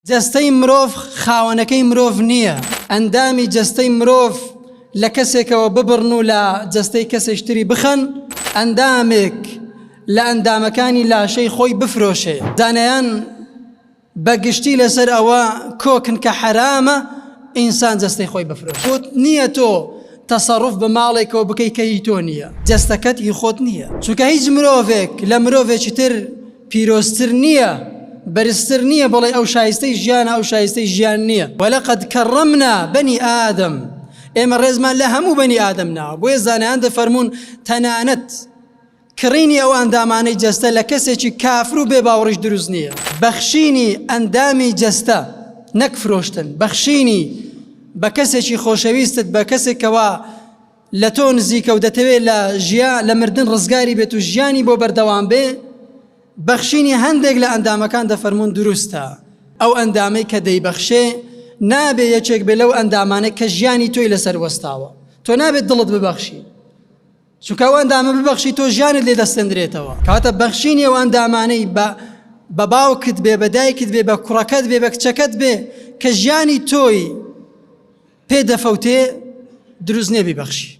جەستەی مرۆڤ خاوەنەکەی مرۆڤ نییە. ئەندامی جەستەی مرۆڤ لە کەسێکەوە ببڕن و لە جەستەی کەسێکی تری بخەن. ئەندامێک لە ئەندامەکانی لاشەی خۆی بفرۆشێ. زانایان بە گشتی لەسەر ئەوە کۆکن کە حەرامە ئینسان جەستەی خۆی بفرۆشێ. بۆت نییە تۆ تەسەڕوف بە ماڵێکەوە بکەی کە هی تۆ نییە. جەستەکەت هی خۆت نییە. چونکە هیچ مرۆڤێک لە مرۆڤێکی تر پیرۆزتر نییە، بەرزتر نییە بڵێ ئەو شایستەی ژیانە ئەو شایستەی ژیان نییە. ولقد کرمنا بنی آدم، ئێمە ڕێزمان لە هەموو بەنی ئادەم ناوە. بۆیە زانایان دەفەرموون تەنانەت کڕینی ئەو ئەندامانەی جەستە لە کەسێکی کافر و بێ باوەڕیش دروست نییە. بەخشینی ئەندامی جەستە نەک فرۆشتن، بەخشینی بە کەسێکی خۆشەویستت، بە کەسێک کەوا لە تۆ نزیکە و دەتەوێت لە ژیا لە مردن ڕزگاری بێت و ژیانی بۆ بەردەوام بێ، بەخشینی هەندێک لە ئەندامەکان دەفەرموون دروستە. ئەو ئەندامەی کە دەیبەخشێ نابێ یەکێک بێ لەو ئەندامانەی کە ژیانی تۆی لەسەر وەستاوە. تۆ نابێت دڵت ببەخشی. چونکە ئەو ئەندامە ببەخشی تۆ ژیانت لێ دەستێندرێتەوە. کەواتە بەخشینی ئەو ئەندامانەی بە بە باوکت بێ، بە دایکت بێ، بە کوڕەکەت بێ، بە کچەکەت بێ کە ژیانی تۆی پێ دەفەوتێ دروست نییە بیبەخشی.